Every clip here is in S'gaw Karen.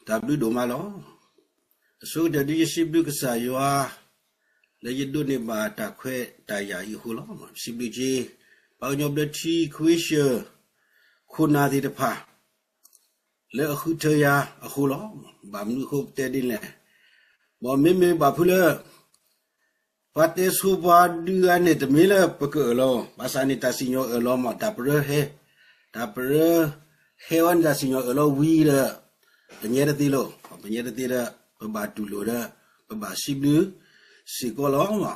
တၢ်ဘျုးဒိၣ်မးလီၤ. အဆိကတၢၢ်ဒုးယစံးဘျုးကစၢ်ယွၤ လၢယဒိးန့ၢ်ဘၣ်တၢ်ခွဲးတၢ်ယာ်အံၤအဃိလီၤ. စံးဘျုးက့ၤ ပှၤကညီဘျၢထံခွ့ဆၢၣ် ခိၣ်နၢ်သ့ၣ်တဖၣ် လၢအဃုထၢယၤအဃိလီၤ. ဘၣ်မနုၤအဃိပတဲဒ်လဲၣ်, မ်မ့မ့ၢ်ဘၣ်ဖုလၢ ပှၤတဲဆိပှၤဒုးဂၤန့ၣ် တမ့ၢ်လၢပကအၢၣ်လီၤ, ဘၣ်ဆၣ်န့ၣ်တၢ်စံၣ်ညီၣ်အၢၣ်လီၤမး တၢ်ပရၢဟဲ, တၢ်ပရၢဟဲအီၤန့ၣ် တၢ်စံၣ်ညီၣ်အၢၣ်လီၤဝံၤဒီး ပညဲတသ့လီၤ. ပညဲတသ့ဒီး ပဘၣ်တူၢ်လိာ်ဒီး ပဘၣ်စံးဘျုးစ့ၢ်ကီးလီၤ.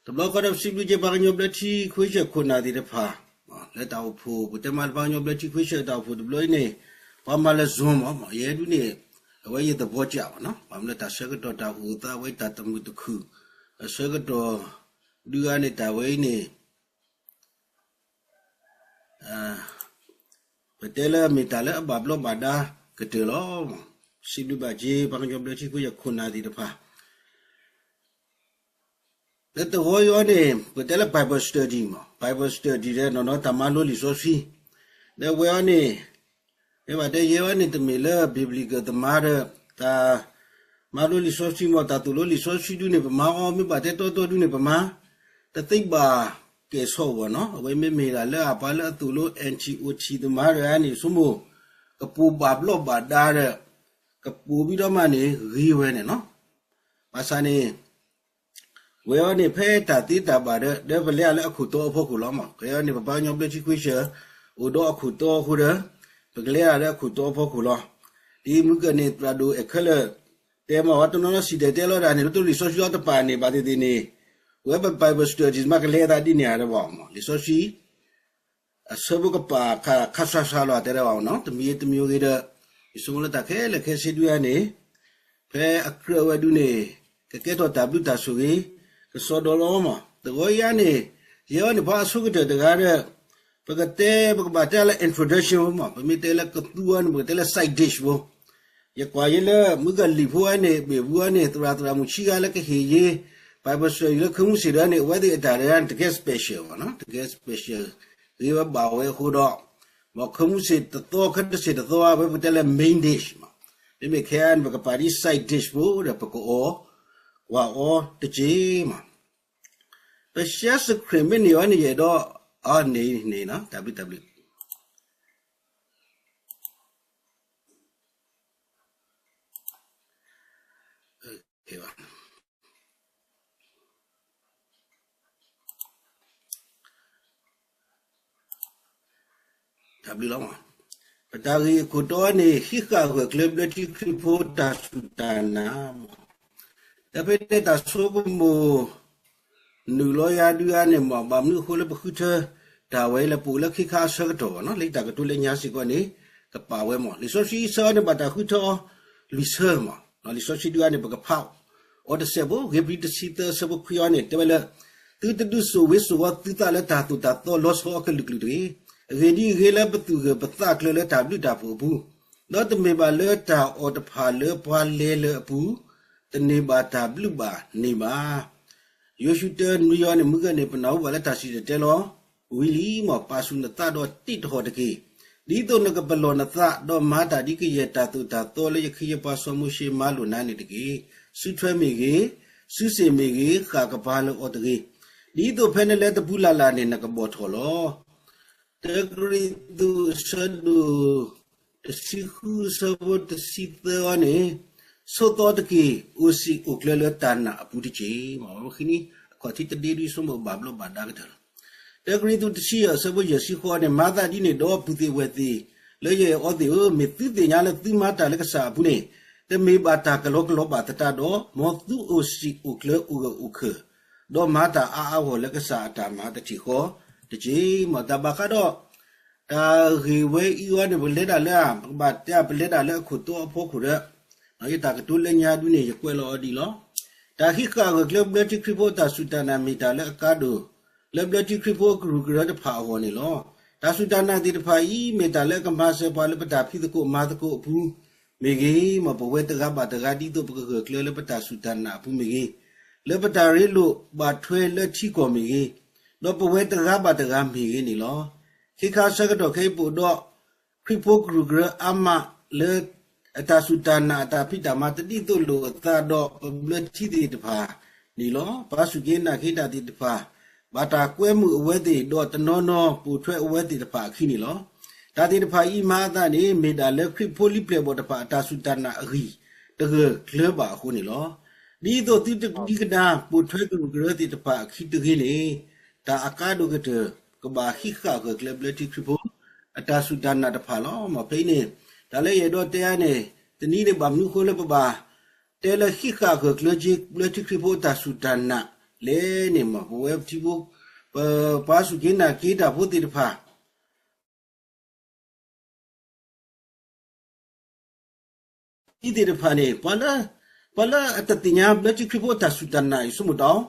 တဘျီဃီဒီး ပစံးဘျုးက့ၤပှၤကညီဘျၢထံခွ့ဆၢၣ်ခိၣ်နၢ်သ့ၣ်တဖၣ် လၢတၢ်အိၣ်ဖှိၣ် ပတဲမးလၢပှၤကညီဘျၢထံခွ့ဆၢၣ်တၢ်အိၣ်ဖှိၣ်တဘျီအံၤန့ၣ် ပှၤမၤလၢ Zoom မး, ယဲဒုးန့ၣ် အဝဲယသဘောကျဘၣ်နီၤ, ဘၣ်မနုၤလၢတၢ်ဆၢကတီၢ်တၢ်အိၣ်သး အဝဲတၢ်တမုာ်တခုၣ် အဆၢကတီၢ်ဒုးဂၤန့ၣ် တၢ်ဝဲအံၤန့ၣ် ပတဲလၢမ့ၢ်တၢ်လၢအဘၣ်ဘျီးဘၣ်ဒါကတၢၢ်လီၤ. စံးဘျုးဘၣ်က့ၤ ပှၤကညီဘျၢထံခွ့ဆၢၣ်ခိၣ်နၢ်သ့ၣ်တဖၣ် လၢတဂီၤအံၤန့ၣ် ပကတဲလၢ Bible study မး, Bible study ဒီးနီၢ်နီၢ်တၢ်မၤလိလံာ်စီဆှံ, ဒီးဝဲအံၤန့ၣ် မ့ၢ်ဘၣ်တဲယဲအံၤန့ၣ် တမ့ၢ်လၢ biblical သမားဒီး တၢ်မၤလိလံာ်စီဆှံမး တၢ်သိၣ်လိလံာ်စီဆှံဒုးန့ၣ် ပမၤအီၤ မ့ၢ်ဘၣ်တဲတီတီဒုးန့ၣ် ပမၤ တသ့ဘၣ်ကဲၣ်ဆိးဝဲနီၤ, အဝဲမ့မ့ၢ်ဒၣ်လၢအပှၤလၢအသိၣ်လိ N T O T သမားတဂၤန့ၣ် ဆိကမိၣ် ကပိာ်ဘၣ်ဘျီးဘၣ်ဒါဒီး ကပိာ်ဘံဒီးမးန့ၣ် ဂ့ၤဝဲန့ၣ်နီၤ, ဘၣ်ဆၣ်န့ၣ် ဝဲအံၤန့ၣ် ဖဲတၢ်သ့တၢ်ဘၣ်ဒီး ဒီးပလဲၤအါလၢအခိၣ်တီအဖီခိၣ်လီၤမး, ခဲအံၤန့ၣ် ပပှၤကညီဘျၢထံခွ့ဆၢၣ် အိၣ်ဒီးအခိၣ်တီအဃိဒီး ပကလဲၤအါလၢအခိၣ်တီအဖီခိၣ်လီၤ. ဒ်မုၢ်ကၢၢ်န့ၣ် သရၣ်ဒိၣ်အဲၣ်ခဲလၢာ် တဲမး ပှၤတနီၤနီၤစံၣ်တဲၤတဲလီၤဒၣ်န့ၣ် လၢတလံာ်စီဆှံအီၤတပာ်န့ၣ် ဘၣ်သ့ၣ်သ့ၣ်န့ၣ် ဝဲပ Bible studies မးကလဲၤသးဒ်န့ၣ်ဧါတဘၣ်မး, လံာ်စီဆှံ အဆၢဖိကပာ်ခါဆါဆါလီၤ တဲဒၣ်ဘၣ်နီၤ, တမံၤတမံၤဂ့ၤဒီး ယဆိကမိၣ်လၢတၢ်ခဲလၢာ်ခဲဆ့ဒုးယၤန့ၣ် ဖဲအကြၢးဝဲဒုးန့ၣ် ကကဲထီၣ်တၢ်ဘျုးတၢ်ဆိၣ်ဂ့ၤ ကစီဒီလီၤမး. တဂီၤအံၤန့ၣ် ယဲအံၤန့ၣ်ပှၤအဆိကတၢၢ်တဂၤဒီး ပကတဲ ပကဘၣ်တဲလၢ introduction မး, ပမ့ၢ်တဲလၢကသူအံၤန့ၣ် ပကတဲလၢ side dish ဖိ ယကွၢ်ယဲလၢမုၢ်ကၢၢ်လံာ်ဖိအံၤန့ၣ် ဘ့ၣ်ပူၤအံၤန့ၣ် သရၣ်သရၣ်မုၣ်ဆံးဂၤလၢကဟ့ၣ်ယ့ Bible study လၢခၢမူစ့ၣ်ဒီးန့ၣ် အဝဲသ့ၣ်အတၢ်တဂၤန့ၣ် တကဲ special ဘၣ်နီၤ, တကဲ special ဂ့ၤဝဲဘၣ်ဝဲအဃိဒီး မ်ခၢမူစ့ၣ်တသီ ခဲတစ့ၣ်တသီ အဝဲပကတဲလၢ main dish မး, မ့မ့ၢ်ခဲအံၤန့ၣ် ပကပာ်ဒ် side dish ဖိဒီး ပကအီၣ်ကွၢ်အီၤတက့ၢ်မး. ပရှဲစခရံာ်မ့ၢ်န့ၢ်အီၤန့ၣ် ယအဲၣ်ဒိး အန့ၣ်န့ၣ်နီၤ တၢ်ဘျုးတၢ်ဘျုး တၢ်ဘျုးလီၤ. ပတၢ်ဂ့ၢ်အခိၣ်တီန့ၣ် ဟံးဃာ်ဂၢၢ်ကျၢၤဘျၢထံခရံာ်ဖိတၢ်စူၢ်တၢ်နာ်မး, ဒီးဖဲန့ၣ်တၢ်ဆိကမိၣ် နုာ်လီၤယၤဒုးဂၤန့ၣ်မး ဘၣ်မနုၤအဃိလၢပဃုထၢတၢ်ဝဲလၢပအိၣ်လၢခ့ခါအဆၢကတီၢ်ဘၣ်နီၤ, လၢတၢ်ကတိၤလၢညါစ့ၢ်ကီးန့ၣ် ကပာ်ဝဲမး, လံာ်စီဆှံအဆၢအံၤန့ၣ် ဘၣ်တၢ်ဃုထၢအီၤလွံၢ်ဆၢမး, လံာ်စီဆှံဒုးဂၤန့ၣ် ပကဖးအီၤတစဲးဖိ ဧ့ၤဘြံၤတဆံသၢအဆၢဖိခွံအံၤန့ၣ် တဲဝဲလၢ သုတဒုးစိာ်ဝ့စိာ်ဝီသုသးလၢတၢ်သိၣ်တၢ်သီလီၤဆီအကလုာ်ကလုာ်တဂ့ၤ. အဂ့ၢ်ဒ်အံၤ, ဂ့ၤလၢပသူၣ်ဂၢၢ်ပသးကျၢၤလၢတၢ်ဘျုးတၢ်ဖှိၣ်အပူၤ, ဒီးတမ့ၢ်ဘၣ်လၢတၢ်အီၣ်တဖၣ်လၢပှၤလဲၤလၢအပူၤ, တန့ၢ်ဘၣ်တၢ်ဘျုးဘၣ်န့ၢ်ဘၣ် ယိၤၡူတၢနွံအံၤန့ၣ် မုၢ်ဂၢၢ်န့ၣ် ပနၢ်ဟူဘၣ်လၢတၢ်စံၣ်တဲၤတဲလီၤ ဝံၤလံမး, ပာ်ဆူၣ်နသးဒီးတ့တဟီၣ်တက့ၢ်. ဒ်သိးနကပလီၢ်နသး ဒီးမၤတၢ်ဒ်ကယဲၢ်တၢ်သိၣ်တၢ်သီလၢယခ့ယပှၤစီၤမိၤၡ့မၤလိာ်နၤန့ၣ်တက့ၢ်. စုထွဲမ့ၢ်ဂ့ၤ, စုစ့ၣ်မ့ၢ်ဂ့ၤ, ဃၣ်ကပၤလၢအီၤတဂ့ၤ. ဒ်သိးဖဲနလဲၤတပူၤလၢ်လၢ်န့ၣ် နကဘီၣ်ထီၣ်လီၤ. တၢကရံၣ်သူးအဆၢဒိၣ် တဆံဃုအဆၢဖိတဆံသၢအံၤန့ၣ်, ဆိးသီတက့ၢ်, အိၣ်စံာ်အိၣ်ကျၢၤလၢတၢ်နာ်အပူၤတက့ၢ်. မ့ၢ်ဝဲဃီန့ၣ် အခီၣ်ထံးတဒ့ဒုးဆိကမိၣ်ဘၣ်ဘျီးဘၣ်ဒါကတၢၢ်လီၤ. တၢကရံၣ်သူးတဆံယဲၢ်အဆၢဖိယဲၢ်ဆံဃိးန့ၣ်, မၤသးဒ်န့ၣ်ဒီး ပုၢ်သ့ၣ်ဝဲၢ်သ့ၣ်လၢယအဲၣ်အီၤသ့ၣ်ဧၢ, မ့ၢ်သုသ့ၣ်ညါလၢသုမၤတၢ်လၢကစၢ်အပူၤန့ၣ်, တမ့ၢ်ဘၣ်တၢ်ကလီကလီဘၣ်သတးဒီး, မ်သုအိၣ်စံာ်အိၣ်ကျၢၤအိၣ်ဂၢၢ်အိၣ်ခၢၣ်, ဒီးမၤတၢ်အါအါဂီၢ်ဂီၢ်လၢကစၢ်အတၢ်မၤတထံၣ်ဃီတက့ၢ်. မ့ၢ်တၢ်ဘၣ်ဃးဒီး တၢ်ဂ့ၢ်ဝဲအံၤအံၤန့ၣ် ပကလဲၤဒၣ်လၢ ပကဘၣ်တဲ ပလဲၤဒၣ်လၢအခိၣ်တီအဖီခိၣ်ဒီး ယတၢ်ကတိၤလၢညါဒုးန့ၣ် ယကွဲးလီၤအီၤဒ်အံၤလီၤ. တၢ်ဟံးဃာ်ဂၢၢ်ကျၢၤဘျၢထံခရံာ်ဖိအတၢ်စူၢ်တၢ်နာ်မ့ၢ်တၢ်လၢအကါဒိၣ် လၢဘျၢထံခရံာ်ဖိအကရူၢ်ကရၢတဖၣ်အဂီၢ်န့ၣ်လီၤ. တၢ်စူၢ်တၢ်နာ်သ့ၣ်တဖၣ်အံၤ မ့ၢ်တၢ်လၢအကမၤစၢၤပှၤလၢပတၢ်ဖံးသကိးမၤသကိးအပူၤမ့ၢ်ဂ့ၤ, မ်ပဝဲတဂၤဘၣ်တဂၤဒ်သိးပကဂၢၢ်ကျၢၤလၢပတၢ်စူၢ်တၢ်နာ်အပူၤမ့ၢ်ဂ့ၤ, လၢပတၢ်ရ့လိာ်ဘၣ်ထွဲလၢထံကီၢ်မ့ၢ်ဂ့ၤ, ဒီးပဝဲတဂၤဘၣ်တဂၤမ့ၢ်ဂ့ၤန့ၣ်လီၤ. ခဲခါဆၢကတီၢ်ခဲအံၤပအိၣ်ဒီး ခရံာ်ဖိကရူၢ်ကရၢအါမးလၢ အတၢ်စူၢ်တၢ်နာ်အတၢ်ဖံးတၢ်မၤတဒ်သိးလိာ်အသးဒီးပဘျၢထံသ့ၣ်တဖၣ်န့ၣ်လီၤ. ပှၤစူၢ်က့ၤနာ်က့ၤတၢ်သ့ၣ်တဖၣ် ဘၣ်တၢ်ကွဲမုာ်အဝဲသ့ၣ်ဒီးတနီၤနီၤပိာ်ထွဲအဝဲသ့ၣ်တဖၣ်အခံန့ၣ်လီၤ. တၢ်သ့ၣ်တဖၣ်အံၤမၤအသးန့ၣ် မ့ၢ်ဒၣ်လၢခရံာ်ဖိလံၤပျဲၢ်ဘီၣ်တဖၣ်အတၢ်စူၢ်တၢ်နာ်အဂံၢ်တဂၢၢ်ကျၢၤဘၣ်အဃိန့ၣ်လီၤ. ဒ်သိးသုတဒံကဒါပိာ်ထွဲကရူၢ်ကရၢသ့ၣ်တဖၣ်အခံတဂ့ၤန့ၣ် တၢ်အကါဒိၣ်ကတၢၢ် ကဘၣ်ဟံးဃာ်ဂၢၢ်ကျၢၤဘျၢထံခရံာ်ဖိ အတၢ်စူၢ်တၢ်နာ်တဖၣ်လီၤ. မ့ၢ်ဖဲအံၤန့ၣ် တၢ်လၢယအဲၣ်ဒိးတဲအါန့ၣ် တနံၤန့ၣ်ဘၣ်မနုၤအဃိလၢပဘၣ် တဲလၢဟံးဃာ်ဂၢၢ်ကျၢၤက့ၤဘျၢထံခရံာ်ဖိအတၢ်စူၢ်တၢ်နာ်လဲၣ်န့ၣ်မ့ၢ် ပဝဲထံဖိ ပ ပှၤစူၢ်က့ၤနာ်က့ၤတၢ်ဖိသ့ၣ်တဖၣ် အံၤသ့ၣ်တဖၣ်န့ၣ် ပှၤလၢ ပှၤလၢအတသ့ၣ်ညါဘျၢထံခရံာ်ဖိအတၢ်စူၢ်တၢ်နာ်အံၤ ဆိကမိၣ်တၢ်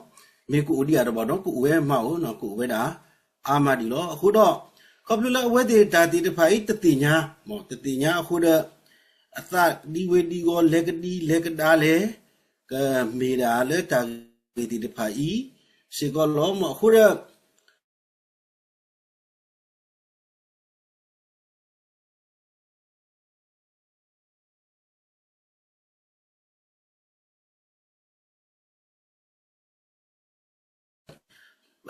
မ့ၢ်ကအိၣ်ဒံးဧါတဘၣ်ဒီး ကအိၣ်ဝဲမးဧိၤ ကအိၣ်ဝဲဒၣ်အါမးဒံးလီၤ. အဃိဒီး ခီဖျိလၢအဝဲသ့ၣ်တၢ်သ့ၣ်တဖၣ်အံၤတသ့ၣ်ညါ မ့ၢ်တသ့ၣ်ညါအဃိဒီး အသးဒံဝ့ၤဒံဂီၤ လဲၤကဒံလဲၤကဒါလဲၣ် ကမ့ၢ်ဒၣ်လၢတၢ်ဂ့ၢ်သ့ၣ်တဖၣ်အံၤ စ့ၢ်ကီးလီၤ. မ့ၢ်အဃိဒီး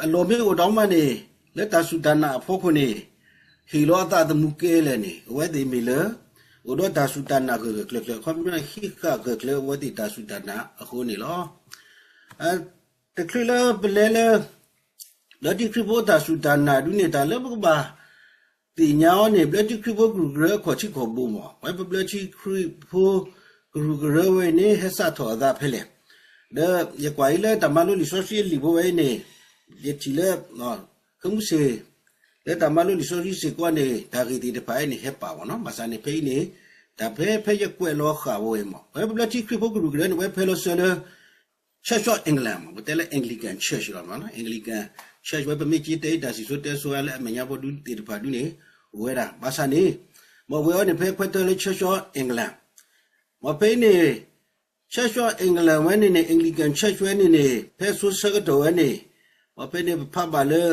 အလီၢ်မ့ၢ်အိၣ်ဒီးမးန့ၣ် လၢတၢ်စူၢ်တၢ်နာ်အဖီခိၣ်န့ၣ် ဟ့ၣ်လီၤအသးသမူကဲလဲၣ်န့ၣ် အဝဲသ့ၣ်မ့ၢ်လၢ အိၣ်ဒီးတၢ်စူၢ်တၢ်နာ်ဂၢၢ်ဂၢၢ်ကျၢၤကျၢၤ ခီဖျိဟံးဃာ်ဂၢၢ်ကျၢၤအဝဲသ့ၣ်တၢ်စူၢ်တၢ်နာ်အဃိန့ၣ်လီၤ. တချုးလၢပလဲၤလၢ ဘျၢထံခရံာ်ဖိတၢ်စူၢ်တၢ်နာ်ဒုးန့ၣ် တၢ်လၢပကဘၣ် သ့ၣ်ညါအီၤန့ၣ် ဘျၢထံခရံာ်ဖိကရူၢ်ကရၢအခီၣ်ထံးခီၣ်ဘိမ့ၢ် ဝဲပဘျၢထံခရံာ်ဖိကရူၢ်ကရၢဝဲန့ၣ် ဟဲစးထီၣ်အသးဖဲလဲၣ်. ဒီးယကွၢ်အံၤလၢတၢ်မၤလိလံာ်စီဆှံအလံာ်ဖိဝဲအံၤန့ၣ် ယထံၣ်လၢ ဃ့မုၢ်ဆ့ၣ် လၢတၢ်မၤလိလံာ်စီဆှံစ့ၢ်ကီးန့ၣ် တၢ်ဂ့ၢ်သ့ၣ်တဖၣ်အံၤန့ၣ် ဟဲပာ်ဝဲနီၤ. ဘၣ်ဆၣ်န့ၣ် ဖဲအံၤန့ၣ် တၢ်ဖဲဖဲယကွဲးလီၤဃာ်ဝဲမ့ၢ် ဝဲပဘျၢထံခရံာ်ဖိကရူၢ်ကရၢန့ၣ် ဝဲဖဲလီၤစၢၤလၢ Church of England မ့ၢ် ပတဲလၢ Anglican Church လီၤ. Anglican Church ဝဲပမ့ၢ်က့ၤတဲအံၤ တၢ်စံၣ်စိၤတဲစိၤလၢအမဲာ်ညါဖိဒုသ့ၣ်တဖၣ်ဒုန့ၣ် အိၣ်ဝဲဒၣ်. ဘၣ်ဆၣ်န့ၣ် မ့ၢ်ဝဲအီၤန့ၣ် ဖဲခွဲးတၢၢ်လၢ Church of England မ့ၢ်ဖဲအံၤန့ၣ် Church of England ဝဲန့ၣ်န့ၣ် Anglican Church ဝဲန့ၣ်န့ၣ် ဖဲစိၤဆၢကတီၢ်ဝဲန့ၣ် မ့ၢ်ဖဲန့ၣ်ပဖးဘၣ်လၢ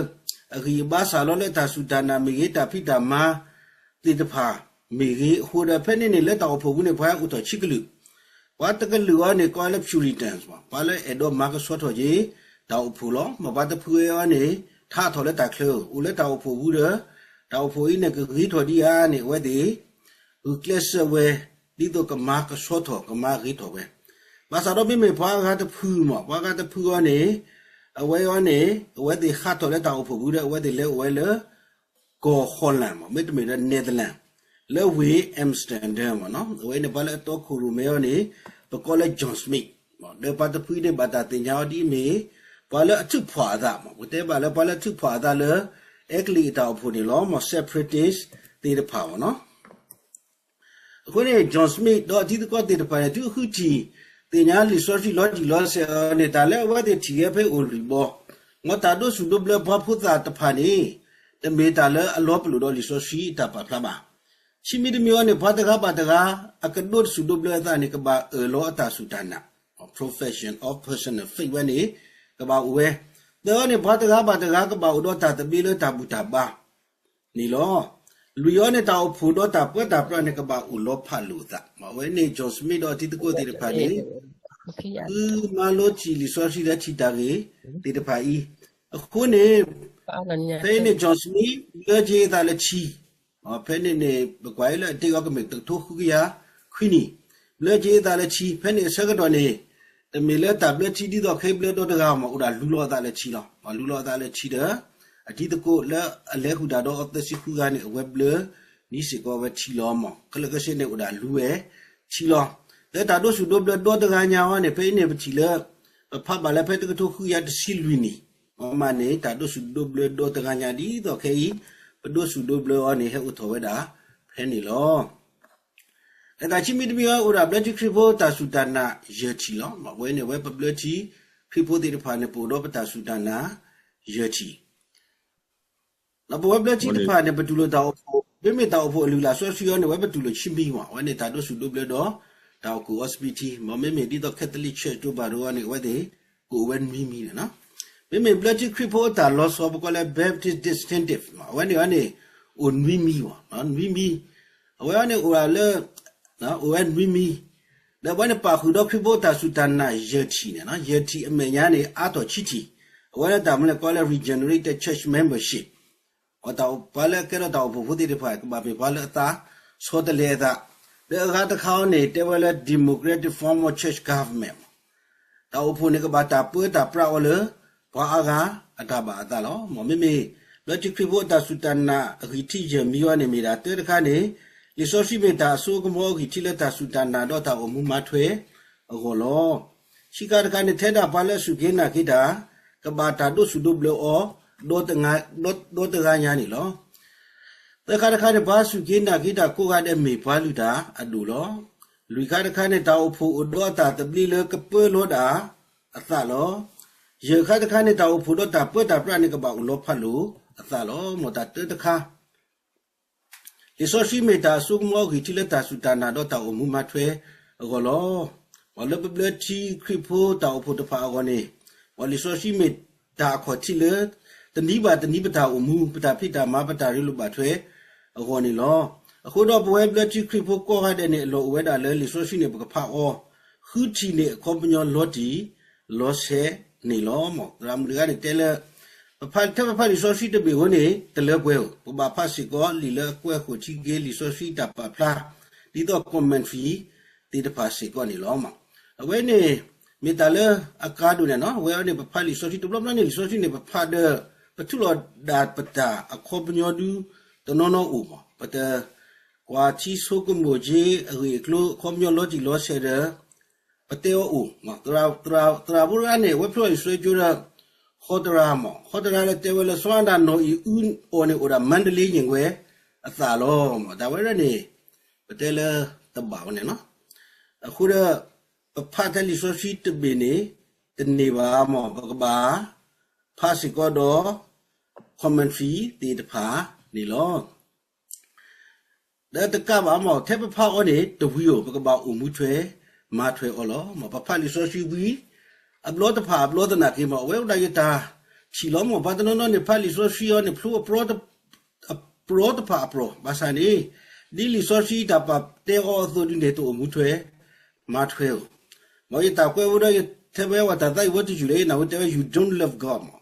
အဂံၢ်အဘါစးလီၤလၢတၢ်စူၢ်တၢ်နာ်မ့ၢ်ဂ့ၤ တၢ်ဖံးတၢ်မၤသ့ၣ်တဖၣ်မ့ၢ်ဂ့ၤ အဃိဒီး ဖဲန့ၣ်န့ၣ် လၢတၢ်အိၣ်ဖှိၣ်ပူၤန့ၣ် ပှၤဟဲအိၣ်ထီၣ်ဆံကလုာ် ပှၤတကလုာ်အီၤန့ၣ် ကိးလၢ Puritans ပှၤလၢအဲၣ်ဒိးမၤကဆှီထီၣ်က့ၤ တၢ်အိၣ်ဖှိၣ်လီၤ. မ့ၢ်ပှၤတဖုအီၤန့ၣ် ထးထီၣ်လၢတၢ်ချၢ အိၣ်လၢတၢ်အိၣ်ဖှိၣ်ပူၤဒီး တၢ်အိၣ်ဖှိၣ်အံၤန့ၣ် ကဂ့ၤထီၣ်ဒံးဧါန့ၣ် အဝဲသ့ၣ် ဂုာ်ကျဲးစၢးဝဲ ဒ်သိးကမၤကဆှီထီၣ် ကမၤဂ့ၤထီၣ်ဝဲ. ဘၣ်ဆၣ်ဒီးမ့မ့ၢ်ပှၤအဂၤတဖုမ့ၢ် ပှၤအဂၤတဖုအီၤန့ၣ် အဝဲအီၤန့ၣ် အဝဲသ့ၣ်ဟးထီၣ်လၢတၢ်အိၣ်ဖှိၣ်ပူၤဒီး အဝဲသ့ၣ်လဲၤအိၣ်ဝဲလၢ ကီၢ် Holland မ့ၢ် မ့တမ့ၢ်ဒီး Netherlands လၢဝ့ၢ် Amsterdam မ့ၢ်နီၤ. အဝဲန့ၣ်ပှၤလၢအတီခိၣ်ရိၣ်မဲအီၤန့ၣ် ပကိးလၢ John Smith မ့ၢ် ဒီးပှၤတဖုအံၤန့ၣ် ဘၣ်တၢ်သ့ၣ်ညါအီၤဒ်အမ့ၢ် ပှၤလၢအထုးဖှးအသးမ့ၢ် ပတဲဘၣ်လၢပှၤလၢထုးဖှးအသးလၢ အဲကလံးအတၢ်အိၣ်ဖှိၣ်န့ၣ်လီၤ. မ့ၢ် separatist သ့ၣ်တဖၣ်မ့ၢ်နီၤ. အဃိန့ၣ် John Smith ဒီးအထံသကိးသ့ၣ်တဖၣ်န့ၣ် သုဃုထံၣ်သ့ၣ်ညါလံာ်စီဆှံလီၤတံၢ်လီၤဆဲးအီၤန့ၣ် တၢ်လၢအဝဲသ့ၣ်ထံၣ်ဝဲဖဲအိၣ်လွံၢ်ဘီ မ်တၢ်ဒိးစူၢ်ဒိးဘျၢပှၤဖိသၣ်တဖၣ်န့ၣ် တမ့ၢ်တၢ်လၢအလီၤပလိာ်ဒီးလံာ်စီဆှံအတၢ်ပာ်ဖျါဘၣ်. ခံမံၤတမံၤအီၤန့ၣ် ပှၤတဂၤဘၣ်တဂၤ အကဒိးစူၢ်ဒိးဘျၢအသးန့ၣ် ကဘၣ်အၢၣ်လီၤအတၢ်စူၢ်တၢ်နာ် profession of personal faith ဝဲန့ၣ် ကဘၣ်အိၣ်ဝဲ. သၢအီၤန့ၣ် ပှၤတဂၤဘၣ်တဂၤ ကဘၣ်အိၣ်ဒီးတၢ်သဘျ့လၢတၢ်ဘူၣ်တၢ်ဘါ န့ၣ်လီၤ. လွံၢ်အီၤန့ၣ် တၢ်အိၣ်ဖှိၣ်ဒီးတၢ်ပၢတၢ်ပြးန့ၣ် ကဘၣ်အိၣ်လီၤဖးလိာ်အသး. အဝဲန့ၣ် John Smith ဒီးအထံသကိးသ့ၣ်တဖၣ်န့ၣ် ဃုမၤလိထံၣ်လံာ်စီဆှံလၢထံၣ်တၢ်ဂ့ၢ်သ့ၣ်တဖၣ်အံၤ. အဃိန့ၣ် ဖဲအံၤန့ၣ် John Smith ဘျၢက့ၤအသးလၢထံ ဖဲန့ၣ်န့ၣ် ပကွၢ်အံၤလၢအတ့အီၤကမ့ၢ်တကထိဃုကယၤခွံနံၣ် ဘျၢက့ၤအသးလၢထံ ဖဲန့ၣ်အဆၢကတီၢ်န့ၣ် တမ့ၢ်လၢတၢ်ဘျၢထံဒ်သိးခဲအံၤဘျၢဒီတဂၤမ့ၢ် အိၣ်ဒၣ်လူလီၤအသးလၢထံလီၤ. လူလီၤအသးလၢထံဒီး အထံသကိးလၢအလဲၤဃုာ်တၢ်ဒီးအီၤသၢဆံဃုဂၤန့ၣ် အဝဲဘျၢနံၤစ့ၢ်ကီးဝဲထံလီၤမ့ၢ် ခဲလၢာ်ခဲဆ့န့ၣ်အိၣ်ဒၣ်လူဝဲထံလီၤ. လၢတၢ်ဒိးစူၢ်ဒိးဘျၢဒီတဂၤညါအီၤန့ၣ် ဖဲအံၤန့ၣ်ပထံၣ်လၢ ပဖးဘၣ်လၢဖဲတကထိဃုကယၤတဆံလွံၢ်နံၣ် မ့ၢ်န့ၣ် တၢ်ဒိးစူၢ်ဒိးဘျၢဒီတဂၤညါဒ်သိးခဲအံၤ ပဒိးစူၢ်ဒိးဘျၢအီၤန့ၣ် ဟဲအိၣ်ထီၣ်ဝဲဒၣ်ဖဲန့ၣ်လီၤ. လၢတၢ်ခံမံၤတမံၤအံၤ အိၣ်ဒၣ်ဘျၢထံခရံာ်ဖိတၢ်စူၢ်တၢ်နာ်ယဲၢ်ထံၣ်လီၤ. အဝဲန့ၣ် အဝဲပဘျၢထံခရံာ်ဖိသ့ၣ်တဖၣ်န့ၣ် ပအိၣ်ဒီးပတၢ်စူၢ်တၢ်နာ်ယဲၢ်ထံၣ် ဒီးပဝဲဘျၢထံတဖၣ်န့ၣ် ပတူၢ်လိာ်တၢ်အိၣ်ဖှိၣ် မ့မ့ၢ်တၢ်အိၣ်ဖှိၣ်အလုၢ်အလၢ်စီဆှံအံၤန့ၣ် အဝဲပတူၢ်လိာ်ခံမံၤမ့ၢ် အဝဲန့ၣ်တၢ်ဒိးစူၢ်ဒိးဘျၢဒီး တၢ်အိၣ်ကူၣ်အီစပံးထံ မ့မ့ၢ်ဒ်သိး Catholic Church ဒိဘၣ်ဒိအံၤန့ၣ် အဝဲသ့ၣ် ကအိၣ်ဝဲနွံမံၤန့ၣ်လီၤ. မ့မ့ၢ်ဘျၢထံခရံာ်ဖိအတၢ်လီၤဆီ ပကိးလၢ Baptist Distinctive အဝဲန့ၣ်အီၤန့ၣ် အိၣ်နွံမံၤမ့ၢ် နွံမံၤ အဝဲအံၤန့ၣ်အိၣ်ဒၣ်လၢ အိၣ်ဝဲနွံမံၤ, ဒီးပှၤန့ၣ်ပာ်ဃုာ်ဒီးခရံာ်ဖိတၢ်စူၢ်တၢ်နာ်ယဲၢ်ထံၣ်န့ၣ်, ယဲၢ်ထံၣ်အမဲာ်ညါန့ၣ် အါထီၣ်ခံထံၣ်, အဝဲဒၣ်တၢ်မနုၤလဲၣ်ကိးလၢ regenerated church membership, ပှၤလၢအကဲထီၣ်တၢ်အိၣ်ဖှိၣ်ဖိသ့ၣ်တဖၣ် ကဘၣ်မ့ၢ်ပှၤလၢအသးဆီတလဲအသး, ဒီးအဂၤတခါအံၤန့ၣ် တဲဝဲလၢ democratic form of church government တၢ်အိၣ်ဖှိၣ်န့ၣ်ကဘၣ်တၢ်ပၢတၢ်ပြးအီၤလၢ ပှၤအါဂၤအတၢ်ဘၣ်အသးလီၤ. မ့မ့ၢ် ဘျၢထံခရံာ်ဖိအတၢ်စူၢ်တၢ်နာ်အဂံၢ်ထံးယဲၢ်မံၤအံၤန့ၣ်မ့ၢ်ဒၣ်တၢတခါန့ၣ်, လံာ်စီဆှံမ့ၢ်တၢ်အစိကမီၤအဂံၢ်ထံးလၢတၢ်စူၢ်တၢ်နာ်ဒီးတၢ်အိၣ်မူမၤထွဲအဂီၢ်လီၤ. ခံခါတခါန့ၣ် ထဲဒၣ်ပှၤလၢအစူၢ်က့ၤနာ်က့ၤတၢ် ကဘၣ်တၢ်ဒိးစူၢ်ဒိးဘျၢအီၤ ဒီတဂၤညါန့ၣ်လီၤ. သၢခါတခါန့ၣ် ပှၤစူၢ်က့ၤနာ်က့ၤတၢ်ကိးဂၤဒဲးမ့ၢ်ပှၤလုၢ်တၢ်အဒိၣ်လီၤ. လွံၢ်ခါတခါန့ၣ် တၢ်အိၣ်ဖှိၣ်အိၣ်ဒီးတၢ်သဘျ့လၢကပၢလီၤဒၣ်အသးလီၤ. ယဲၢ်ခါတခါန့ၣ် တၢ်အိၣ်ဖှိၣ်ဒီးတၢ်ပၢတၢ်ပြးန့ၣ် ကဘၣ်အိၣ်လီၤဖးလိာ်အသးလီၤ. မ်တၢ်တၢတခါ လံာ်စီဆှံမ့ၢ်တၢ်အစိကမီၤအဂံၢ်ထံးလၢတၢ်စူၢ်တၢ်နာ်ဒီးတၢ်အိၣ်မူမၤထွဲအဂီၢ်လီၤ. မ်လၢပဘျၢထံခရံာ်ဖိတၢ်အိၣ်ဖှိၣ်တဖၣ်အဂီၢ်န့ၣ်, မ်လံာ်စီဆှံမ့ၢ်တၢ်အခီၣ်ထံးလၢ တနံၤဘၣ်တနံၤပတၢ်အိၣ်မူ ပတၢ်ဖံးတၢ်မၤ ပတၢ်ရ့လိာ်ဘၣ်ထွဲအဂီၢ်န့ၣ်လီၤ. အဃိဒီးပဝဲဘျၢထံခရံာ်ဖိကိးဂၤဒဲးန့ၣ် အလီၢ်အိၣ်ဝဲဒၣ်လၢလံာ်စီဆှံန့ၣ် ပကဖးအီၤ ဃုထံၣ်န့ၣ်အခီပညီလီၤတံၢ်လီၤဆဲးန့ၣ်လီၤ. မ်သရၣ်မုၣ်တဂၤန့ၣ်တဲလၢ ပဖးထဲပဖးလံာ်စီဆှံတဘ့ၣ်အဃိန့ၣ် တလၢပှဲၤဧိၤ, ပဘၣ်ဖးစ့ၢ်ကီးလံာ်လၢအကွဲးဃိာ်ထံက့ၤလံာ်စီဆှံတၢ်ပာ်ဖျါ ဒ်သိး commentary သ့ၣ်တဖၣ်စ့ၢ်ကီးန့ၣ်လီၤ. အဝဲန့ၣ် မ့ၢ်တၢ်လၢအကါဒိၣ်န့ၣ်လီၤ. အဝဲန့ၣ် ပဖးလံာ်စီဆှံတဘျီဘျီန့ၣ် လံာ်စီဆှံန့ၣ် ပဖးဒီး ပထူးလီၤဒၣ်ပတၢ်အခီပညီဒု တနီၤနီၤအိၣ်မး, ပတ ကွၢ်ထံဆိကမိၣ်က့ၤအဂ့ၢ်အကျိၤ အခီပညီလီၤတံၢ်လီၤဆဲးဒီး ပတဲအီၤအိၣ်, သရၣ်ဖိတဂၤန့ၣ် အဝဲဖျိလံာ်စီဆှံကၠိဒီး ဃီတရါမး, ဃီတရါလၢတဲဝဲလၢ စီၤအၤဒၣ်နီၢ်အံၤအူအီၤန့ၣ် အိၣ်ဒၣ်မါဒလ့ယ့ၣ်ဝဲအသးလီၤ. တၢ်ဝဲဒၣ်န့ၣ် ပတဲလၢတဘၣ်ဝဲန့ၣ်လီၤ. အဃိဒီး ပဖးထဲလံာ်စီဆှံတဘ့ၣ်န့ၣ် တန့ၢ်ဘၣ်မး, ပကဘၣ်ဖးစ့ၢ်ကီးဒီး commentary သ့ၣ်တဖၣ်န့ၣ်လီၤ. ဒီးတကးဘၣ်မး, ထဲပဖးအီၤန့ၣ် တဝံၤဧိၤ, ပကဘၣ်အိၣ်မူထွဲမၤထွဲအီၤလီၤ. မ်ပဖးလံာ်စီဆှံဝံၤ အဘျီတဖၣ်အဘျီသနာ်က့မး, အဝဲအိၣ်ဒၣ်ယတၢ်ထံၣ်လီၤမး. ပှၤတနီၤနီၤန့ၣ် ဖးလံာ်စီဆှံအီၤန့ၣ် ဖျိအပြီတဖၣ်အပြီၤ, ဘၣ်ဆၣ်န့ၣ် ဒ်လံာ်စီဆှံတၢ်ပာ်တဲအီၤအသိးဒ်န့ၣ် တအိၣ်မူထွဲမၤထွဲဧိၤ. မ်ယတၢ်ကွဲးဝဲဒီး ယထဲဝဲဝဲတၢ်သးအံၤဝဲတယုၢ်လၢ ယနၢ်ဟူတဲဝဲ you don't love God မး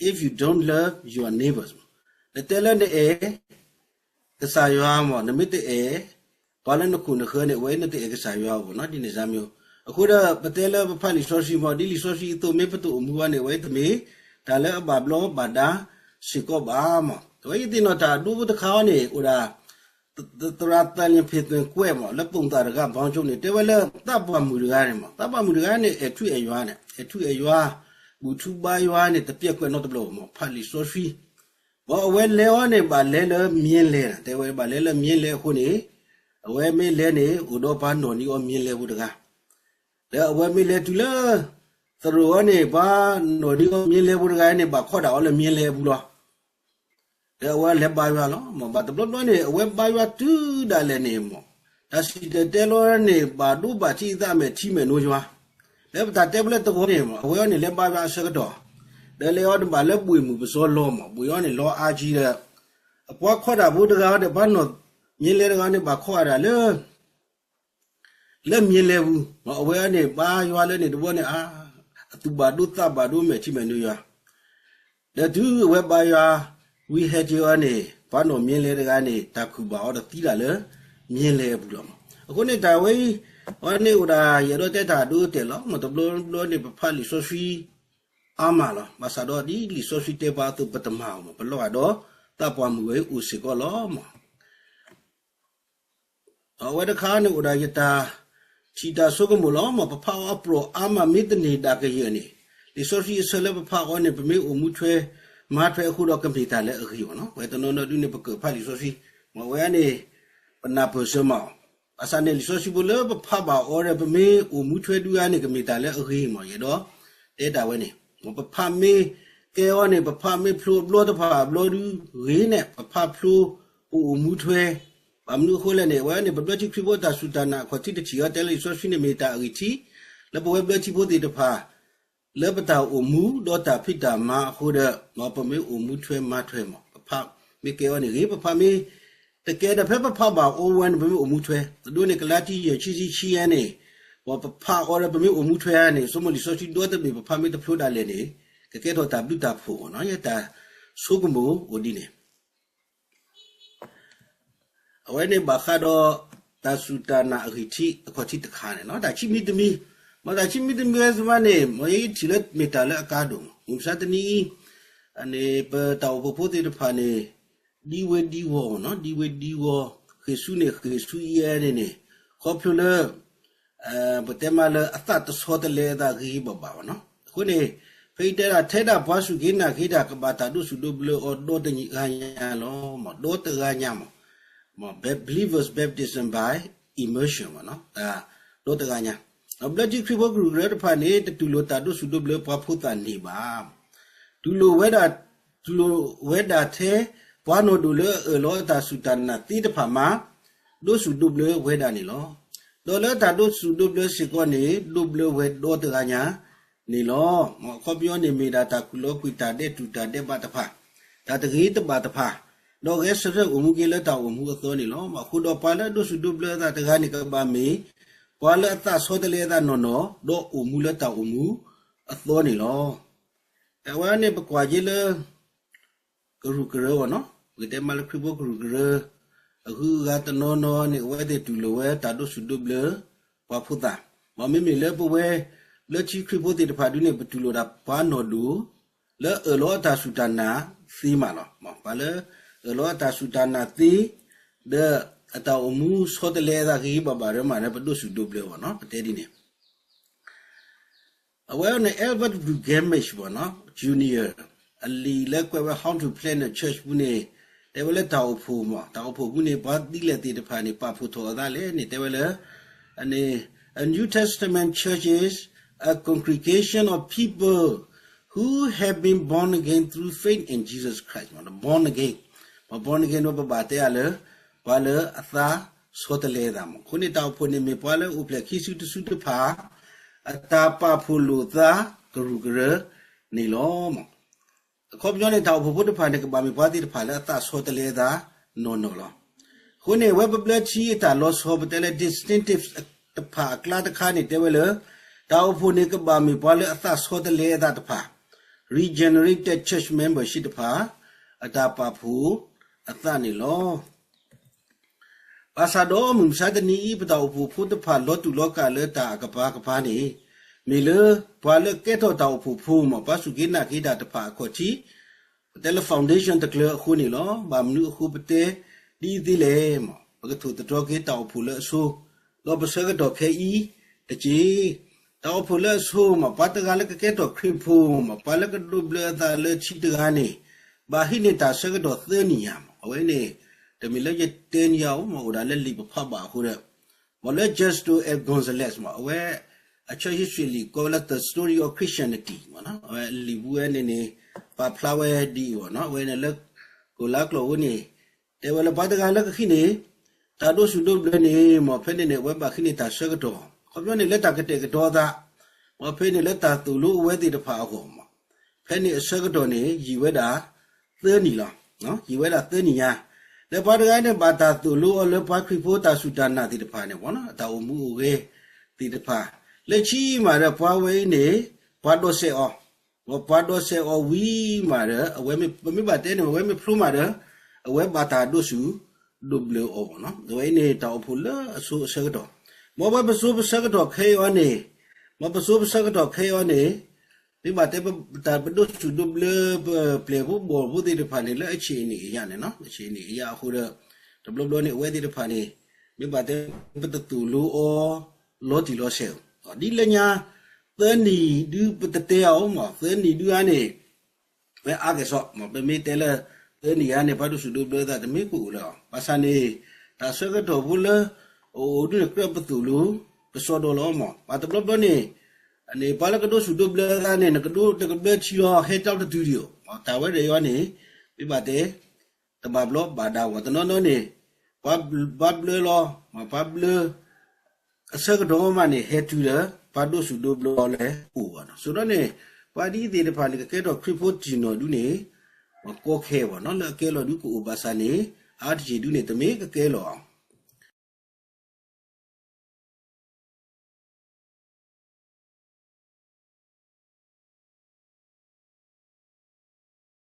if you don't love your neighbors. နတဲလၢနအဲၣ် ကစၢ်ယွၤမး, နမ့ၢ်တအဲၣ် ပှၤလၢနခိၣ်နဃၢၤန့ၣ် အဝဲနတအဲၣ်ကစၢ်ယွၤအဂီၢ်နီၤ, ဒ်န့ၣ်စၢ်မ့ၢ်. အဃိဒီး ပတဲလၢပဖးလံာ်စီဆှံမး, ဒ်လံာ်စီဆှံအသိးမ့ၢ်ပတအိၣ်မူဘၣ်န့ၣ် အဝဲတမ့ၢ်တၢ်လၢအဘၣ်ဘျီးဘၣ်ဒါစ့ၢ်ကီးဘၣ်မး. အဝဲယသ့ၣ်နီၣ်တၢ်အဒိဖိတခါအံၤန့ၣ် အိၣ်ဒၣ် သရၣ်သၣ်လ့ၣ်ဖ့ၣ်သွဲၣ်ကွဲးမး လၢပိာ်သၣ်တဂၤ ဘီကၠိန့ၣ် တဲဝဲလၢသးပှၢ်မုၣ်တဂၤန့ၣ်မး, သးပှၢ်မုၣ်တဂၤန့ၣ် အဲၣ်ထူအဲၣ်ယွၤန့ၣ်, အဲၣ်ထူအဲၣ်ယွၤ, ဘူၣ်ထူဘါယွၤန့ၣ် တပျဲၢ်ကွဲးနီတဘျီမး, ဖးလံာ်စီဆှံ မ်အဝဲလဲၤအီၤန့ၣ် ဘၣ်လဲၤလၢမ့ၢ်လဲၤ, တဲဝဲဘၣ်လဲၤလၢမ့ၢ်လဲၤအဃိန့ၣ် အဝဲမ့ၢ်လဲၤန့ၣ် အိၣ်ဒီးပှၤနီၢ်နံၤအီၤမ့ၢ်လဲၤဖိတဂၤ, ဒီးအဝဲမ့ၢ်လဲၤတုၤလၢ သရိာ်အီၤန့ၣ် ပှၤနီၢ်နံၤအီၤမ့ၢ်လဲၤဖိတဂၤန့ၣ် ဘၣ်ခီဒၣ်အီၤလၢမ့ၢ်လဲၤအပူၤလီၤ. ဒီးအဝဲလဲၤဘါယွၤလီၤ. မ်ဘၣ်တဘျီဘျီန့ၣ် အဝဲဘါယွၤတုၤဒၣ်လဲာ်န့ၣ်မး, တၢ်စံၣ်တဲၤတဲလီၤန့ၣ် ဘၣ်ဒိဘၣ်ထံးအသးအမဲာ်ထံမဲာ်နိယွၤ, လၢပတၢ်တဲဖဲလဲၣ်တဂီၤန့ၣ်မး အဝဲအီၤန့ၣ် လဲၤဘါယွၤအဆၢကတီၢ်, ဒီးလဲၤအီၤန့ၣ်ဘၣ်လၢဘှ့ၣ်မုၢ်ပစီလီၤမး, ဘှ့ၣ်အီၤန့ၣ်လီၤအါကံဒီး အပှၤခီဒၣ်ဖိတဂၤအီၤဒီး ပှၤနီၢ်မ့ၢ်လဲၤတဂၤန့ၣ် ဘၣ်ခီအီၤဒၣ်လၢ လၢမ့ၢ်လဲၤပူၤ, အဝဲအီၤန့ၣ် ဘါယွၤလၢန့ၣ်တဘျီန့ၣ် အါ, အသူၣ်ဘၣ်ဒိသးဘၣ်ဒိမဲာ်ထံမဲာ်နိယွၤ, ဒီးတုၤအဝဲဘါယွၤ ဝံၤဟဲက့ၤအီၤန့ၣ် ပှၤနီၢ်မ့ၢ်လဲၤတဂၤန့ၣ် တၢ်ခုၣ်ဘၣ်အီၤဒီးသံဒၣ်လၢ မ့ၢ်လဲၤအပူၤလီၤမး. အဃိန့ၣ်တၢ်ဝဲအံၤ အဝဲန့ၣ်အိၣ်ဒၣ်ယအဲၣ်ဒိးတဲတၢ်အဒိအတဲာ်လီၤ. မ်တဘျီဘျီန့ၣ် ပဖးလံာ်စီဆှံအါမးလီၤ. ဘၣ်ဆၣ်ဒီးဒ်လံာ်စီဆှံတဲပှၤအသိး ပတမၤအီၤမး, ပလီၤဂာ်ဒီးသးပှၢ်မုၣ်ဝဲအံၤအိၣ်စ့ၢ်ကီးလီၤမး. အဝဲတခါန့ၣ်အိၣ်ဒၣ်ယတၢ်ထံၣ်တၢ်ဆိကမိၣ်လီၤ. မ်ပဖးအီၤအပြီၢ်အါမးမ့ၢ်တန့ၢ်ဒၣ်ကယဲၢ်န့ၣ်, လံာ်စီဆှံအဆၢလၢပဖးအီၤန့ၣ် ပမ့ၢ်အိၣ်မူထွဲမၤထွဲအဃိဒီး ကမ့ၢ်တၢ်လၢအဂ့ၤအီၤနီၤ. ဝဲတနီၤနီၤဒုန့ၣ် ပကဖးလံာ်စီဆှံ, မ်အဝဲန့ၣ် ပနၢ်ပၢၢ်စၢၤမးအီၤ. ဘၣ်ဆၣ်န့ၣ် လံာ်စီဆှံဖိလၢပဖးဘၣ်အီၤဒီး ပမ့ၢ်အိၣ်မူထွဲဒုဂၤန့ၣ် ကမ့ၢ်တၢ်လၢအဂ့ၤမး ယအဲၣ်ဒိးတဲတၢ်ဝဲန့ၣ်. မ်ပဖးမ့ၢ်ကဲအီၤန့ၣ် ပဖးမ့ၢ်ဖျိအဘျီတဖၣ်အဘျီဒုဂ့ၤန့ၣ် ပဖးဖျိ ပအိၣ်မူထွဲ, ဘၣ်မနုၤအဃိလဲၣ်န့ၣ် အဝဲန့ၣ် ပဘျၢထံခရံာ်ဖိတၢ်စူၢ်တၢ်နာ်အခီၣ်ထံးတထံၣ်အံၤ တဲလၢလံာ်စီဆှံန့ၣ်မ့ၢ်တၢ်အဂံၢ်ထံး လၢပဝဲဘျၢထံဖိသ့ၣ်တဖၣ် လၢပတၢ်အိၣ်မူဒီးတၢ်ဖံးတၢ်မၤအဃိဒီး မ်ပမ့ၢ်အိၣ်မူထွဲမၤထွဲမး, ပဖးမ့ၢ်ကဲအီၤန့ၣ်ဂ့ၤ, ပဖးမ့ၢ်က တကဲဒီးဖဲပဖးဘၣ်အီၤဝဲန့ၣ် ပမ့ၢ်အိၣ်မူထွဲ, အဒိန့ၣ် ကလၤတံ ယဲၢ် ခံဆံခံန့ၣ်, ပဖးအီၤဒီးပမ့ၢ်အိၣ်မူထွဲဧါန့ၣ် ဆိကမိၣ်လံာ်စီဆှံဒီတဘ့ၣ် ပဖးမ့ၢ်တဖျိဒၣ်လဲာ်န့ၣ် ကကဲထီၣ်တၢ်ဘျုးတၢ်ဖှိၣ်နီၤ, ယတၢ်ဆိကမိၣ်အိၣ်ဒ်န့ၣ် အဝဲန့ၣ်ဘၣ်ဃးဒီး တၢ်စူၢ်တၢ်နာ်အဂံၢ်ထံး အခီၣ်ထံးတခါန့ၣ်လီၤ. တၢ်ခံမံၤတမံၤ, မ်တၢ်ခံမံၤတမံၤဝဲသ့ၣ်မးန့ၣ် မ်ယထံၣ်လၢမ့ၢ်တၢ်လၢအကါဒိၣ်မး, မုၢ်မဆါတနံၤအံၤ န့ၣ် ပတၢ်အိၣ်ဖှိၣ်ဖိသ့ၣ်တဖၣ်န့ၣ် ဒံဝ့ဒံဝီၤနီၤ, ဒံဝ့ဒံဝီၤ, ဃ့ၢ်ဆူန့ၣ် ဃ့ၢ်ဆူအံၤန့ၣ်န့ၣ်, ခီဖျိလၢ ပတဲမးလၢအသးတဆီတလဲအသးဂ့ၤဂ့ၤဘၣ်ဘၣ်ဘၣ်နီၤ. အဃိန့ၣ် ဖဲအံၤတဲဒၣ်ထဲဒၣ်ပှၤစူၢ်က့ၤနာ်က့ၤတၢ် ကဘၣ်တၢ်ဒိးဆူၣ်ဒိးဘျၢအီၤဒီတဂၤညါလီၤ, မ်ဒီတဂၤညါမး, believers baptism by immersion မးနီၤ, ဒီတဂၤညါ, ဒီးဘျၢထံခရံာ်ဖိကရူၢ်ကရၢတဖၣ်န့ၣ် တတူၢ်လိာ်တၢ်ဒိးဆူၣ်ဒိးဘျၢပှၤဖိသၣ်န့ၣ်ဘၣ် တူၢ်လိာ်ဝဲဒၣ်, တူၢ်လိာ်ဝဲဒၣ်ထဲ ပှၤနီၢ်ဒိၣ်လၢအအၢၣ်လီၤအတၢ်စူၢ်တၢ်နာ်သ့တဖၣ်မး ဒိးဆူၣ်ဒိးဘျၢဝဲဒၣ်န့ၣ်လီၤ. ဒီးလၢတၢ်ဒိးဆူၣ်ဒိးဘျၢစ့ၢ်ကီးန့ၣ် ဒိးဘျၢဝဲဒီတဂၤညါန့ၣ်လီၤ. အခီပညီန့ၣ်မ့ၢ်ဒၣ်တၢ်ခူၣ်လီၤကွံာ်တၢ်ဒဲးတူၢ်တၢ်ဒဲးဘးတဖၣ်, တၢ်တဂ့ၤတဘၣ်တဖၣ်, ဒီးဂဲၤဆၢထၢၣ်အိၣ်မူက့ၤလၢတၢ်အိၣ်မူအသီန့ၣ်လီၤ. အဃိဒီးပှၤလၢအဒိးဆူၣ်ဒိးဘျၢအသးတဂၤန့ၣ် ကဘၣ်မ့ၢ် ပှၤလၢအသးဆီတလဲအသးနီၢ်နီၢ်, ဒီးအိၣ်မူလၢတၢ်အိၣ်မူအသီန့ၣ်လီၤ. အဝဲန့ၣ်ပကွၢ်က့ၤလၢ ကရူၢ်ကရၢအီၤနီၤ, ပကတဲမးလၢခရံာ်ဖိကရူၢ်ကရၢ အဂုၤအဂၤတနီၤနီၤန့ၣ် အဝဲသ့ၣ်တူၢ်လိာ်ဝဲတၢ်ဒိးဆူၣ်ဒိးဘျၢ ပှၤဖိသၣ်, မ်မ့မ့ၢ်လၢပဝဲ လၢထံခရံာ်ဖိသ့ၣ်တဖၣ်ဒုန့ၣ် ပတူၢ်လိာ်ဒၣ်ပှၤနီၢ်ဒိၣ် လၢအအၢၣ်လီၤအတၢ်စူၢ်တၢ်နာ်သ့မးလီၤ. ပှၤလၢအအၢၣ်လီၤအတၢ်စူၢ်တၢ်နာ်သ့ ဒီးအတၢ်အိၣ်မူဆီတလဲအသးဂ့ၤဂ့ၤဘၣ်ဘၣ်ဒီးမးဒီး ပဒိးဆူၣ်ဒိးဘျၢအီၤနီၤ, ပတဲဒ်န့ၣ် အဝဲန့ၣ် Albert Duguesmith ဘၣ်နီၤ Junior အလံာ်လၢကွဲးဝဲ How to Plant a Church ပူၤန့ၣ် တဲဝဲလၢတၢ်အိၣ်ဖှိၣ်မး တၢ်အိၣ်ဖှိၣ်ပူၤန့ၣ် ပှၤဒ်လဲၣ်သ့ၣ်တဖၣ်န့ၣ် ပာ်ဖှိၣ်ထီၣ်အသးလဲၣ်န့ၣ် တဲဝဲလၢ အန့ၣ် A New Testament church is a congregation of people who have been born again through faith in Jesus Christ မး born again မး born again န့ၣ် ပဘၣ်တဲအါလၢ ပှၤလၢအသးဆီတလဲအသးမး အဃိန့ၣ် တၢ်အိၣ်ဖှိၣ်န့ၣ်မ့ၢ်ပှၤလၢအိၣ်ဖျဲၣ် ခံစုတစုတဖၣ် အတၢ်ပာ်ဖှိၣ်လိာ်သးကရူၢ်ကရၢန့ၣ်လီၤ. အခီပညီန့ၣ် တၢ်အိၣ်ဖှိၣ်ဖိတဖၣ်န့ၣ် ကဘၣ်မ့ၢ်ပှၤသ့ၣ်တဖၣ်လၢအသးဆီတလဲအသးနီၢ်နီၢ်လီၤ. အဃိန့ၣ် အဝဲပဘျၢထံအတၢ်လီၤဆီ ပတဲလၢ distinctives တဖၣ်အကျါတခါန့ၣ် တဲဝဲလၢ တၢ်အိၣ်ဖှိၣ်န့ၣ် ကဘၣ်မ့ၢ်ပှၤလၢအသးဆီတလဲအသးတဖၣ် regenerated church membership တဖၣ် အတၢ်ပာ်ဖှိၣ်အသးန့ၣ်လီၤ. ဘၣ်ဆၣ်ဒီးမုၢ်မဆါတနံၤအံၤ ပတၢ်အိၣ်ဖှိၣ်ဖိတဖၣ်လီၤတူာ်လီၤကာ်လၢတၢ်အကပၤကပၤန့ၣ် မ့ၢ်လၢပှၤလၢကဲထီၣ်တၢ်အိၣ်ဖှိၣ်ဖိမး ပှၤစူၢ်က့ၤနာ်က့ၤတၢ်တဖၣ်အခီၣ်ထံး ပတဲလၢ foundation တကျၢၤအဃိန့ၣ်လီၤ. ဘၣ်မနုၤအဃိပတဲဒ်အံၤသ့လဲၣ်မး ပကထိၣ်သတြီၤက့ၤတၢ်အိၣ်ဖှိၣ်လၢအဆိ ဒီးပဆၢကတီၢ်ခဲအံၤတက့ၢ်. တၢ်အိၣ်ဖှိၣ်လၢအဆိမး ပှၤတဂၤလၢကကဲထီၣ်ခရံာ်ဖိမး ပှၤလၢကဒိးဘျၢအသးလၢထံတဂၤန့ၣ် ဘၣ်ဟံးန့ၢ်တၢ်ဆၢကတီၢ်သၢနံၣ်ညါမး အဝဲန့ၣ် တမ့ၢ်လၢယတဲန့ၢ်ယၤအိၣ်မး အိၣ်ဒၣ်လၢလံာ်ပဖးဘၣ်အဃိဒီး မ့ၢ်လၢ Justo L. Gonzalez မး အဝဲ အ church history လံာ်ကိးဝဲလၢ The Story of Christianity မး အဝဲလံာ်ပူၤဝဲန့ၣ်န့ၣ် ပာ်ဖျါဝဲဒ်အံၤမး အဝဲန့ၣ်လၢ ကိၣ်လါကျိာ်ဝဲန့ၣ် တဲဝဲလၢပှၤတဂၤလၢကဟံးန့ၢ် တၢ်ဒိးဆူၣ်ဒိးဘျၢန့ၣ်မး ဖဲန့ၣ်န့ၣ် အဝဲဘၣ်ဟံးန့ၢ်တၢ်ဆၢကတီၢ် ခီပညီန့ၣ်လၢတၢ်ကတဲာ်ကတီၤသး မးဖဲန့ၣ်လၢတၢ်သိၣ်လိအဝဲသ့ၣ်တဖၣ်အဂီၢ်မး ဖဲန့ၣ်အဆၢကတီၢ်န့ၣ် ယံာ်ဝဲဒၣ်သၢနံၣ်လီၤ. ယံာ်ဝဲဒၣ်သၢနံၣ်ညါ လၢပှၤတဂၤန့ၣ် ဘၣ်တၢ်သိၣ်လိအီၤလၢပှၤခရံာ်ဖိတၢ်စူၢ်တၢ်နာ်သ့ၣ်တဖၣ်န့ၣ် တၢ်အိၣ်မူအိၣ်ဂဲၤသ့ၣ်တဖၣ် လၢခံမးဒီး ပှၤဝဲအံၤန့ၣ် ပှၤဒိးစဲးအီၤ ပှၤဒိးစဲးအီၤဝံၤမးဒီး အဝဲမ့ၢ် ပမ့ၢ်ဘၣ်တဲန့ၣ် အဝဲမ့ၢ်ဖျိမးဒီး အဝဲဘၣ်တၢ်ဒိးဆူၣ်ဒိးဘျၢအီၤမး အဝဲအံၤန့ၣ် တၢ်အိၣ်ဖှိၣ်လၢအဆိအဆၢကတီၢ် မ်ပဝဲပစိပဆၢကတီၢ်ခဲအံၤအီၤန့ၣ် မ်ပစိပဆၢကတီၢ်ခဲအံၤအီၤန့ၣ် မ့ၢ်ဘၣ်တဲပတၢ်ပဒိးဆူၣ်ဒိးဘျၢပပျဲၢ်ဖိဘီၣ်ဖိသ့ၣ်တဖၣ်န့ၣ် လၢအဆံးအနံၣ်အယါန့ၣ် အဆံးအနံၣ်အယါအဃိဒီး တဘျီဘျီန့ၣ် အဝဲသ့ၣ်တဖၣ်န့ၣ် မ့ၢ်ဘၣ်တဲပတသိၣ်လိအီၤ လီၤတံၢ်လီၤဆဲး ဒ်လၢညါ သၢနံၣ်ဒုပတတဲအီၤမး သၢနံၣ်ဒုဧါန့ၣ် ဝဲအါကဲၣ်ဆိး မးပမ့ၢ်တဲလၢ သၢနံၣ်ဧါန့ၣ် ပှၤဒိးဆူၣ်ဒိးဘျၢသးတမ့ၢ်ကအိၣ်လၢၤ ဘၣ်ဆၣ်န့ၣ် တၢ်ဆၢကတီၢ်ဖိလၢ အအိၣ်ဒုန့ၣ် ကြၢးပသိၣ်လိ ကစီဒီလီၤမး ဘၣ်တဘျီဘျီန့ၣ် န့ၣ် ပှၤလၢကဒိးဆူၣ်ဒိးဘျၢသးန့ၣ် နကဒိးတကဘျၢထံလီၤ ဟဲတၢ်တတုၤဒံးဧိၤ တၢ်ဝဲဒၣ်အံၤန့ၣ် မ့ၢ်ဘၣ်တဲ တဘၣ်ဘျီဘၣ်ဒါဝဲ တနီၤနီၤန့ၣ် ပှၤဘျၢလီၤ ပှၤဘျၢ အဆၢကတီၢ်မးန့ၣ် ဟဲတုၤလၢ ပှၤဒိးဆူၣ်ဒိးဘျၢလၢအိၣ်ဘၣ်နီၤ ဆိဒီးန့ၣ် ပှၤဒ်အံၤသ့ၣ်တဖၣ်န့ၣ် ကကဲထီၣ်ခရံာ်ဖိတံၢ်နီၢ်ဒုန့ၣ် ကီခဲဘၣ်နီၤ လၢအကဲလီၤဒုကအိၣ်ဘၣ်ဆၣ်န့ၣ် အါတက့ၢ်ဒုန့ၣ် တမ့ၢ်ကကဲလီၤ